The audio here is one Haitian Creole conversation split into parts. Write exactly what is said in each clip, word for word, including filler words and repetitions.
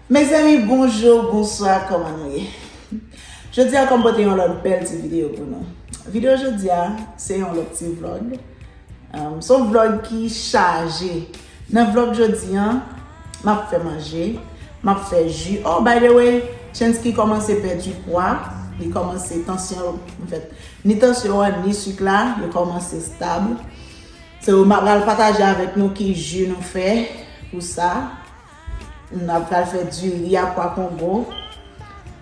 Mezanmi, bonjou, bonswa, kòman nou ye? Jodi a, kòm pote yon lòt bèl ti videyo pou nou. Videyo jodi a, se yon lòt ti vlog. Um, se yon vlog ki chaje. Nan vlog jodi a, m ap fè manje, m ap fè ji. Oh, by the way, Chansky kòmanse pèdi pwa, li kòmanse, tansyon, anfèt, ni tansyon an, ni sik la, yo kòmanse stab. So, m ap pral pataje avèk nou ki ji nou fè pou sa. N ap pral fè diri a pwa Kongo.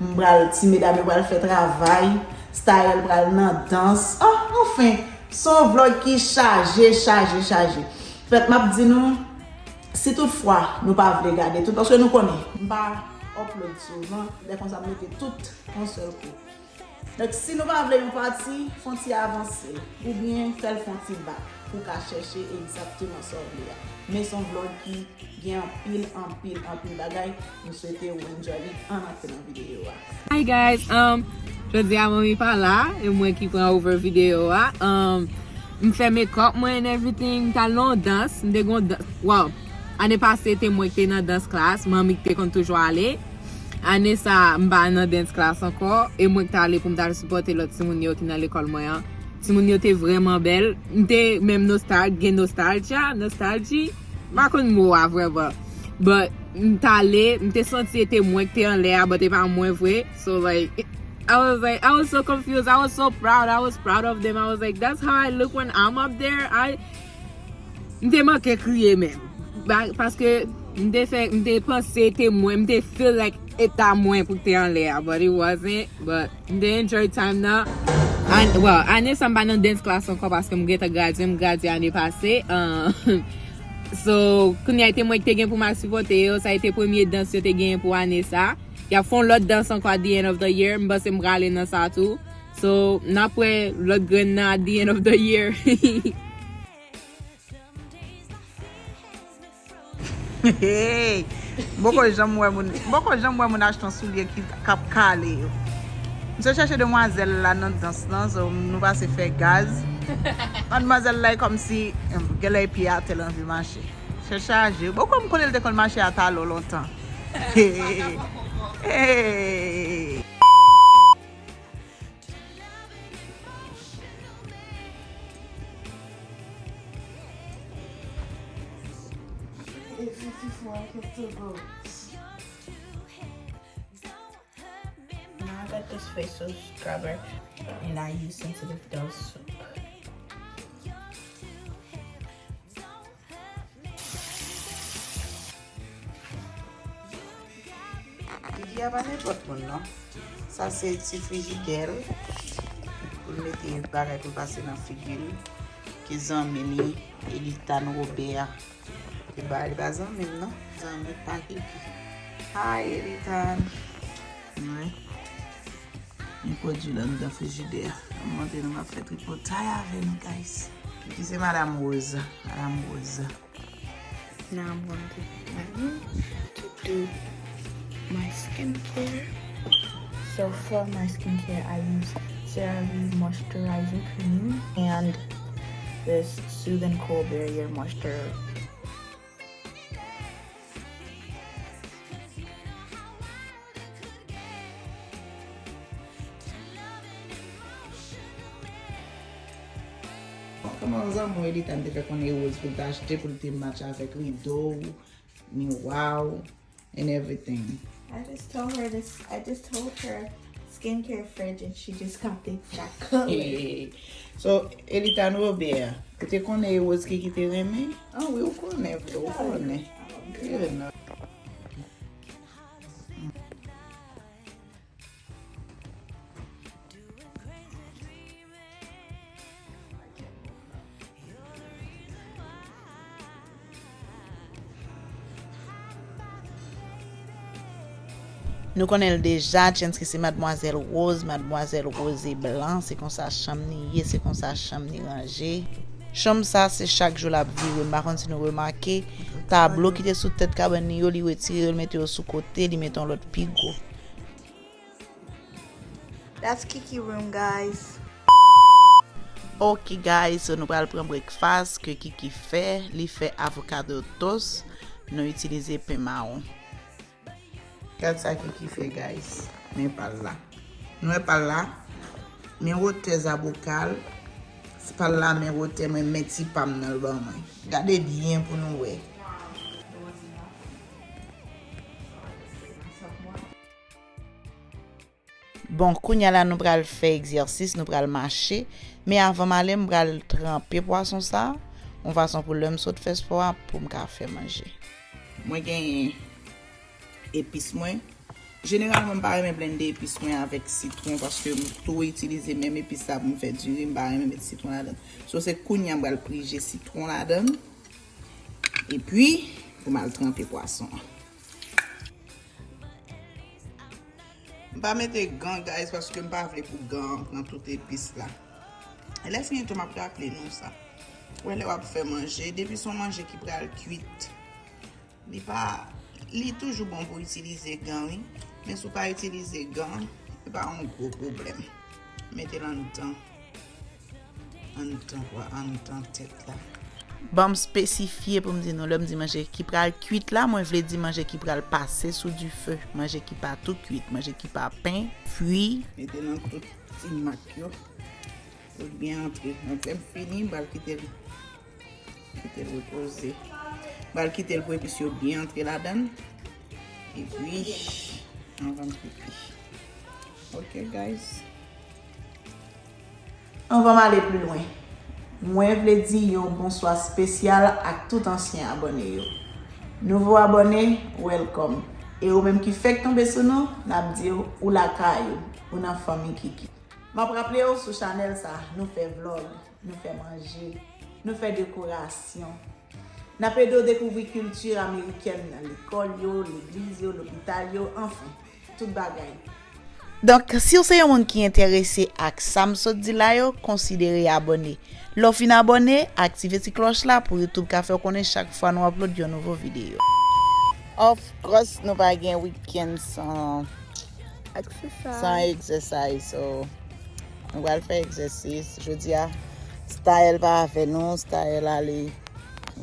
M pral, ti medam yo pral fè travay. Style pral nan dans. Ah, anfen, se yon vlog ki chaje, chaje, chaje. Fèt, m ap di nou, si tout fwa nou pa vle gade tout, paske nou konnen, m pa upload souvan, lè konsa m mete tout yon sèl kou. Donk, si nou pa vle yon pati, fè yon ti avanse, oubyen fè l fè yon ti bak, pou w ka chèche egzakteman sa w vle a. Men se yon vlog ki gen anpil, anpil, anpil bagay. M swete w enjoy li. Ann antre nan videyo a. Hi guys, um, jodi a manmi pa la, e mwen ki pran over videyo a. Um, m fè makeup mwen and everything, m t al nan yon dans, m te gon dans, wow, ane pase te mwen ki te nan dans class, manmi ki te konn toujou ale. Ane sa, m pa nan dance class ankò, e mwen ki t ale pou m t al sipòte lòt timoun yo ki nan lekòl mwen an. Timoun yo te vrèman bèl. M te menm nostal-, gen nostalgia, nostalji. M pa konn mo a vrèman. But, m t ale, m te santi e te mwen ki te anlè a, but e pa mwen vre. So, like, I was like, I was so confused. I was so proud. I was proud of them. I was like, that's how I look when I'm up there. I, m te manke kriye menm. Ba-, paske m te fè, m te panse te mwen, m te feel like e ta mwen pou te anlè a, but it wasn't. But m te enjoy time nan. An-, well, ane sa m pa nan dance class ankò paske m gentan gradye, m gradye ane pase. Uh, so, kounye a e te mwen ki te gen pou m al sipòte yo, sa e te premye dans yo te genyen pou ane sa. Y ap fè yon lòt dans ankò at the end of the year, m panse m prale nan sa tou. So, n ap wè lòt grenn nan at the end of the year. Hey, m poko janm wè moun, m poko janm wè moun achte yon soulye ki, k ap kale yo. M te chèche demwazèl la nan dans lan, so nou pase fè gaz. Madmwazèl la e kòmsi, em, genlè e pye atè l anvi mache. Se chaje. Poko m konnen l te konn mache a talon lontan. Hey. Now I got this facial scrubber and I use Sensitive Dove soap. Figi a pa nenpòt moun non. Sa se ti frijidè l pou l mete bagay pou l pase nan figi l. Ki zanmi li, Elitan Robert. Li pa, li pa zanmi m non. Zanmi pa Kiki. Hi Elitan. Wi. Gen pwodui la anndan frijidè a. M montre nou, m ap fè tripotay avè nou, guys. Kiki se Madam Rose. Madam Rose. Now I'm going to, to do my skincare. So for my skincare, I use CeraVe moisturizing cream and this Soothe and Cool Barrier moisture. Kòman zanmi w Elitan te fè konnen e woz pou l te achte, pou l te match avèk rido w, miwa w, and everything? I just told her this, I just told her skincare fridge and she just got the exact color. So, Elitan Robert, ou te konnen e woz Kiki te renmen? Ah wi, ou konnen vre, ou konnen. You know. Nou konnen l deja, Chansky se madmwazèl woz, madmwazèl woz e blan, se konsa chanm ni ye, se konsa chanm ni ranje. Chanm sa, se chak jou l ap vire, m pa konn si nou remake, tablo ki te sou tèt kabann li yo, li retire yo, li mete yo sou kote, li mete yon lòt pi gwo. That's Kiki room, guys. Ok, guys, so nou pral pran breakfast ke Kiki fè. Li fè avocado toast. Nou itilize pen mawon. Gad sa Kiki fè, guys. Men pa l la. Nou wè pa l la? Men wotè zaboka l. Pal la, men wotè mwen, men ti pa m nan l ban mwen. Gade byen pou nou wè. Bon, kounye a la, nou pral fè egzèsis, nou pral mache. Men avan m ale, m pral tranpe pwason sa, yon fason pou lè m sot fè spò a, pou m ka fè manje. Mwen genyen epis mwen. Jeneralman, m pa renmen blende epis mwen avèk sitwon paske m tou itilize menm epis sa pou m fè diri, m pa renmen met sitwon ladan. So, se kounye a m pral prije sitwon ladan epi pou m al tranpe pwason an. M pa mete gan, guys, paske m pa vle pou gan an pran tout epis la. E lè fini tou, m ap raple nou sa. Ou wè, lè w ap fè manje, depi se yon manje ki pral kuit, li pa, li toujou bon pou itilize gan, wi. Men si w pa itilize gan, se pa yon gwo pwoblèm. Mete l anndan, anndan, anndan tèt la. Ban m espesifye pou m di nou, lè m di manje ki pral kuit la, mwen vle di manje ki pral pase sou dife, manje ki pa tou kuit, manje ki pa pen, fri. Mete nan tout ti mak yo. Pou l byen antre. Donk, lè m fini, m pral kite l, kite l repoze. M pral kite l pou epis yo byen antre ladan l. Epi, anvan m kite. Ok, guys. Anvan m ale pli lwen, mwen vle di yon bonswa espesyal ak tout ansyen abòne yo. Nouvo abòne, welcome. E ou menm ki fèk tonbe sou nou, n ap di w, ou lakay ou, ou nan fanmi Kiki. M ap raple w, sou chanèl sa, nou fè vlòg, nou fè manje, nou fè dekorasyon. N ap ede w dekouvri kilti amerikèn nan lekòl yo, legliz yo, lopital yo, anfen, tout bagay. Donk, si w se yon moun ki enterese ak sa m sot di la yo, konsidere abòne. Lè w fin abòne, aktive ti klòch la pou YouTube ka fè w konnen chak fwa nou upload yon nouvo videyo. Of course, nou pa gen weekend san, san exercise. So, nou pral fè egzèsis. Jodi a, Staël pa avè nou. Staël ale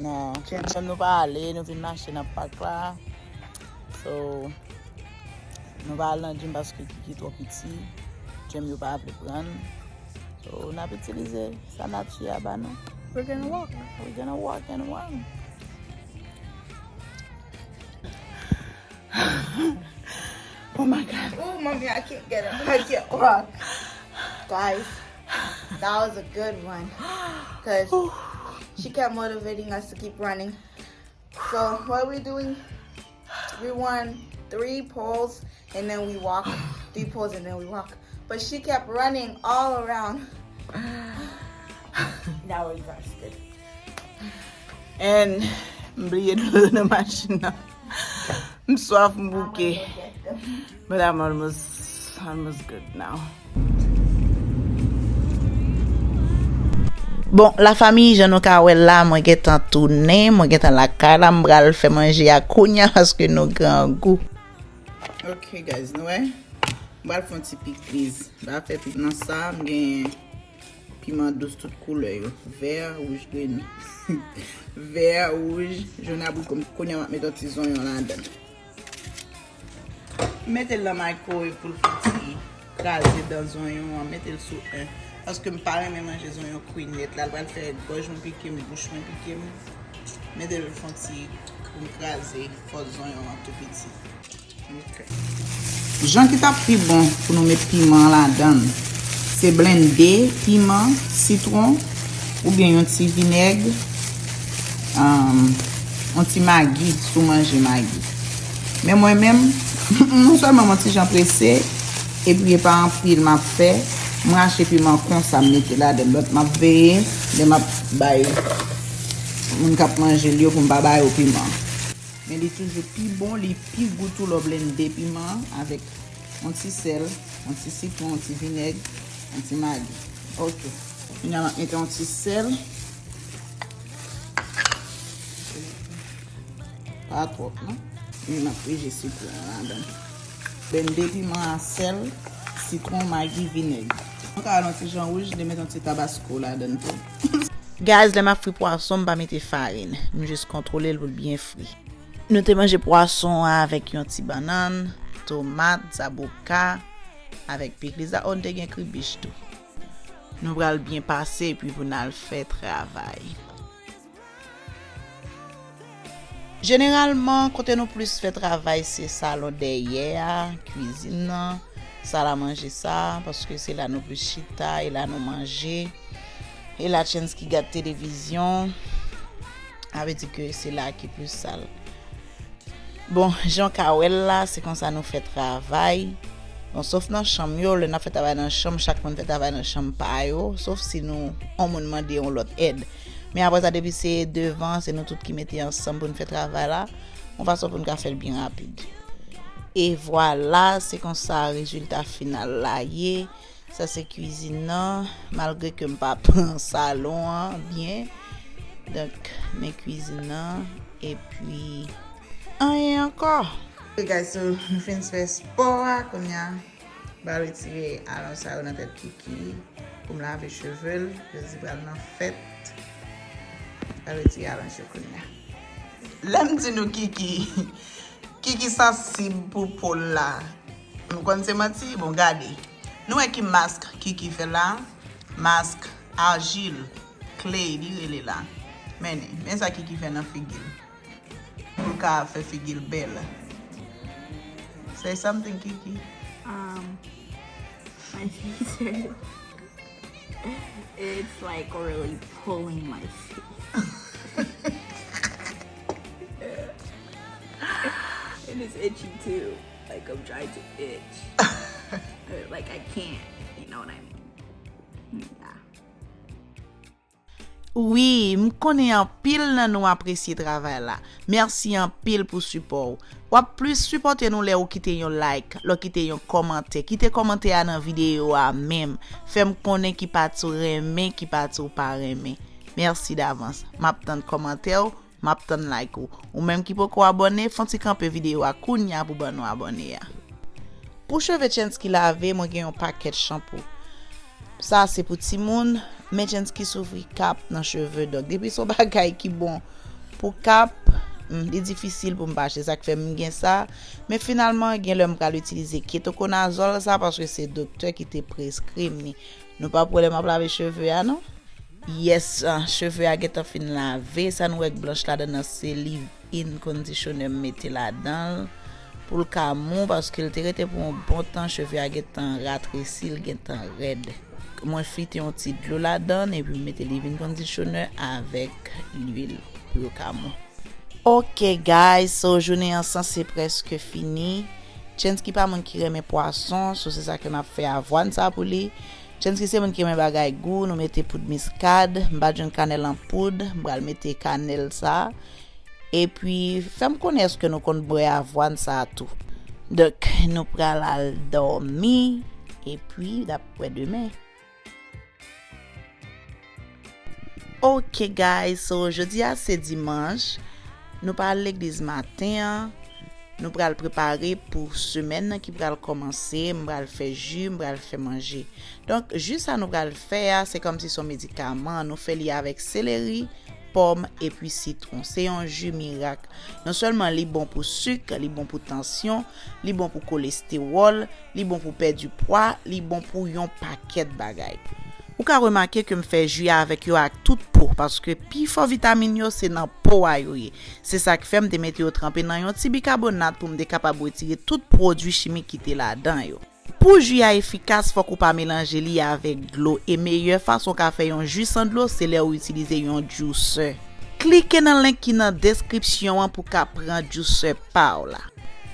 nan gym. Nou pa ale, nou vin mache nan pak la. So, nou pa al nan gym paske Kiki twò piti. Gym yo pa vle pran l. So, n ap itilize sa nati a ba nou. We're gonna walk. We're gonna walk and run. Oh my God. Oh, mommy, I can't get up. I can't walk. Guys, that was a good one. Because she kept motivating us to keep running. So, what are we doing? We run three poles and then we walk. Three poles and then we walk. But she kept running all around. Now we're exhausted. And m bliye dlo nan machin nan. M swaf, m bouke. But I'm almost, almost good now. Bon, lafanmi, jan nou ka wè la, mwen gentan tounen, mwen gentan lakay la, m pral fè manje a kounya paske nou grangou. Ok, guys, nou wè? M pral fè yon ti pikliz. M pral fè pi-, nan sa, m gen piman dous tout koulè yo. Vè, wouj, grenn. Vè, wouj, jòn, abrikò. Kounye a, m ap met yon ti zonyon ladan l. Mete l nan microwave pou l fè ti kraze dan zonyon an. Mete l sou en. Paske m pa renmen manje zonyon kri nèt la. L pral fè gòj mwen pike m, bouch mwen pike m. Mete l fè ti pou m kraze fòs zonyon an tou piti. Ok. Jan ki t ap pi bon pou nou met piman an ladan l, se blende piman, sitwon, oubyen yon ti vinèg, um, yon ti magi, si w manje magi. Men mwen menm, non sèlman mwen ti jan prese, epi e pa anpil m ap fè, m rache piman konsa m mete ladan l. But m ap veye, lè m ap bay moun k ap manje l yo pou m pa ba yo piman. Men li toujou pi bon, li pi gou tou lè w blende piman an avèk yon ti sèl, yon ti sitwon, yon ti vinèg, yon ti magi. Ok. Kounye a m ap mete yon ti sèl. Pa twòp, non. Epi m ap prije sitwon an ladan. Blende piman an, sèl, sitwon, magi, vinèg. Nou ka al yon ti jan wouj, li met yon ti tabasko ladan tou. Guys, lè m ap fri pwason, m pa mete farin. M jis kontwole l pou l byen fri. Nou te manje pwason an avèk yon ti bannann, tomat, zaboka, avèk pikliz la. O, n te gen kribich tou. Nou pral byen pase epi pou n al fè travay. Jeneralman, kote nou plis fè travay, se salon dèyè a, kwizin nan, sal a manje sa, paske se la nou plis chita, e la nou manje, e la Chensky gad televizyon, sa vle di ke se la ki plis sal. Bon, jan w ka wè l la, se konsa nou fè travay. Bon, sof nan chanm yo, lè n ap fè travay nan chanm, chak moun fè travay nan chanm pa yo, sof si nou, yon moun mande yon lòt èd. Men apre sa, depi se devan, se nou tout ki mete ansanm pou n fè travay la, yon fason pou n ka fè l byen rapid. E vwala, se konsa rezilta final la ye. Sa se kwizin nan, malgre ke m pa pran salon an byen. Donk, men kwizin nan, epi anyen ankò. Ok, guys, so m fin fè spò a, kounye a, m pral retire alonj sa yo nan tèt Kiki pou m lave cheve l. Jezi pral nan fèt. M pral retire alonj yo kounye a. Lè m di nou Kiki, Kiki sansib pou po l la. M konn se manti? Bon, gade. Nou wè ki mask Kiki fè la? Mask ajil, clay, li rele la. Men, men sa Kiki fè nan figi l. Pou l ka fè figi l bèl. Say something, Kiki. Um, my teacher, it's like really pulling my face. And it's itchy too. Like I'm trying to itch. Like I can't. You know what I mean? Yeah. Wi, m konnen anpil nan nou apresye travay la. Mèsi anpil pou sipò w. W ap plis sipòte nou lè ou kite yon like, lè w kite yon kòmantè. Kite kòmantè a nan videyo a menm. Fè m konnen ki pati w renmen, ki pati w pa renmen. Mèsi davans. M ap tann kòmantè w, m ap tann like ou. Ou menm ki poko abòne, fè yon ti kanpe videyo a kounya pou ban nou abòne a. Pou cheve Chensky lave, mwen gen yon pakèt chanpou. Sa se pou timoun, men Chensky soufri kap nan cheve, donk depi se yon bagay ki bon pou kap, hmm, li difisil pou m pa achte, sa k fè m gen sa. Men finalman, gen lè m pral itilize ketokonazòl sa, paske se doktè ki te preskri m li. Nou pa p wè lè m ap lave cheve a, non? Yes, ah, cheve a gentan fin lave, sa nou wè k blanch ladan nan se leave-in conditioner m mete ladan l pou l ka mou, paske l te rete pou yon bon tan, cheve a gentan ratresi, l gentan rèd. Mwen flite yon ti dlo ladan l epi m mete leave-in conditioner avèk lwil pou yo ka mou. Ok guys, so jounen an sanse prèske fini. Chensky pa moun ki renmen pwason, so se sa ke m ap fè avwàn sa pou li. Chensky se moun ki renmen bagay gou, nou mete poud miskad, m pa jwenn kanèl an poud, m pral mete kanèl sa. Epi, fè m konnen èske nou konn bwè avwàn sa tou. Donk, nou pral al dòmi, epi, n ap wè demen. Ok guys, so jodi a se dimanch. Nou pa al legliz maten an. Nou pral prepare pou semèn nan ki pral kòmanse. M pral fè ji, m pral fè manje. Donk, ji sa nou pral fè a, se kòmsi se yon medikaman. Nou fè li avèk seleri, pòm, epi sitwon. Se yon ji mirak. Non sèlman li bon pou sik, li bon pou tansyon, li bon pou kolestewòl, li bon pou pèdi pwa, li bon pou yon pakèt bagay. Ou ka remake ke m fè ji a avèk yo ak tout po, paske pifò vitamin yo se nan po a yo ye. Se sa k fè m te mete yo tranpe nan yon ti bikabonat pou m te kapab retire tout pwodui chimik ki te ladan yo. Pou ji a efikas, fòk ou pa melanje li avèk dlo, e meyè fason w ka fè yon ji san dlo, se lè ou itilize yon juicer. Klike nan link ki nan deskripsyon an pou w ka pran juicer pa w la.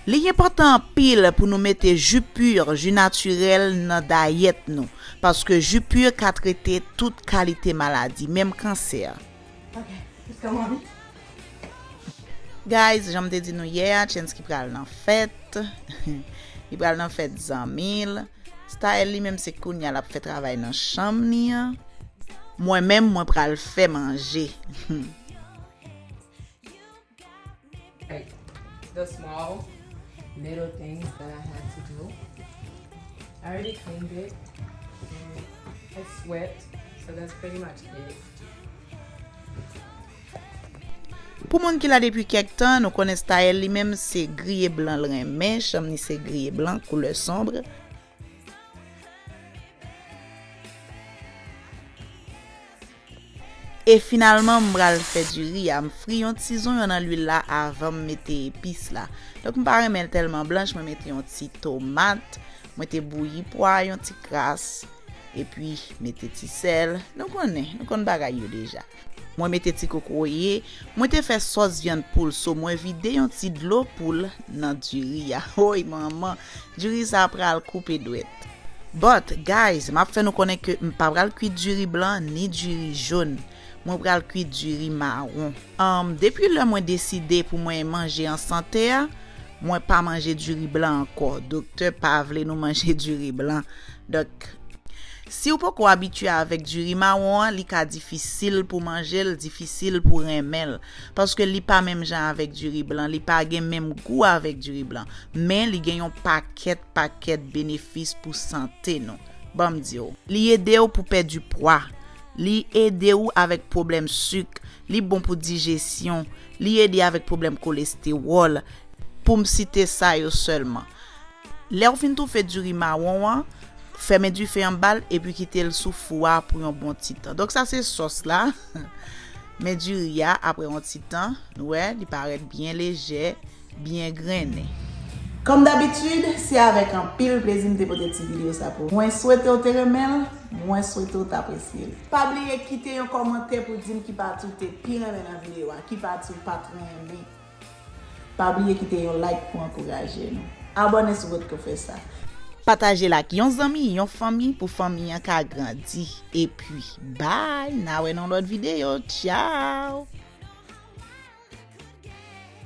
Li enpòtan anpil pou nou mete ji pur, ji natirèl, nan dayèt nou, paske ji pur ka trete tout kalite maladi, menm kansè. Guys, jan m te di nou yè a, Chensky pral nan fèt. Li pral nan fèt zanmi l. Style li menm se kounya l ap fè travay nan chanm li an. Mwen menm, mwen pral fè manje. Like the small little things that I had to do. I already cleaned it. And I swept, so that's pretty much it. Pou moun ki la depi kèk tan, nou konnen Staël li menm se griye blan l renmen, chanm li se griye blan, koulè sonb. E finalman, m pral fè diri a. M fri yon ti zonyon nan lwil la avan m mete epis la. Donk, m pa renmen l tèlman blanch, mwen mete yon ti tomat, mwen te bouyi pwa, yon ti kras, epi mete ti sèl. Nou konnen, nou konn bagay yo deja. Mwen mete ti kokoye, mwen te fè sòs vyann poul, so mwen vide yon ti dlo poul nan diri a. Oy, manman, diri sa pral koupe dwèt. But, guys, m ap fè nou konnen ke m pa pral kwi diri blan ni diri jòn. Mwen pral kwi diri mawon. Um, depi lè mwen deside pou mwen manje an sante a, mwen pa manje diri blan ankò. Doktè pa vle nou manje diri blan. Donk, si w poko abitye avèk diri mawon an, li ka difisil pou manje l, difisil pou renmen l. Paske li pa menm jan avèk diri blan, li pa gen menm gou avèk diri blan. Men li gen yon pakèt, pakèt benefis pou sante nou. Ban m di w, li ede w pou pèdi pwa. Li ede w avèk pwoblèm sik. Li bon pou dijesyon. Li ede avèk pwoblèm kolestewòl. Pou m site sa yo sèlman. Lè w fin toufe diri mawon an, fèmen dife anba l epi kite l sou fou a pou yon bon ti tan. Donk sa se sòs la. Men diri a, apre yon ti tan, nou wè, li parèt byen lejè, byen grennen. Kòm dabitid, se avèk anpil plezi m te pote ti videyo sa pou ou. Mwen swete w te renmen l, mwen swete w t apresye l. Pa bliye kite yon kòmantè pou di m ki pati w te pi renmen nan videyo a, ki pati w pa t renmen. Pa bliye kite yon like pou ankouraje nou. Abòne si w potko fè sa. Pataje l ak yon zanmi, yon fanmi pou fanmi an ka grandi. Epi, bye! N a wè nan lòt videyo. Tchao!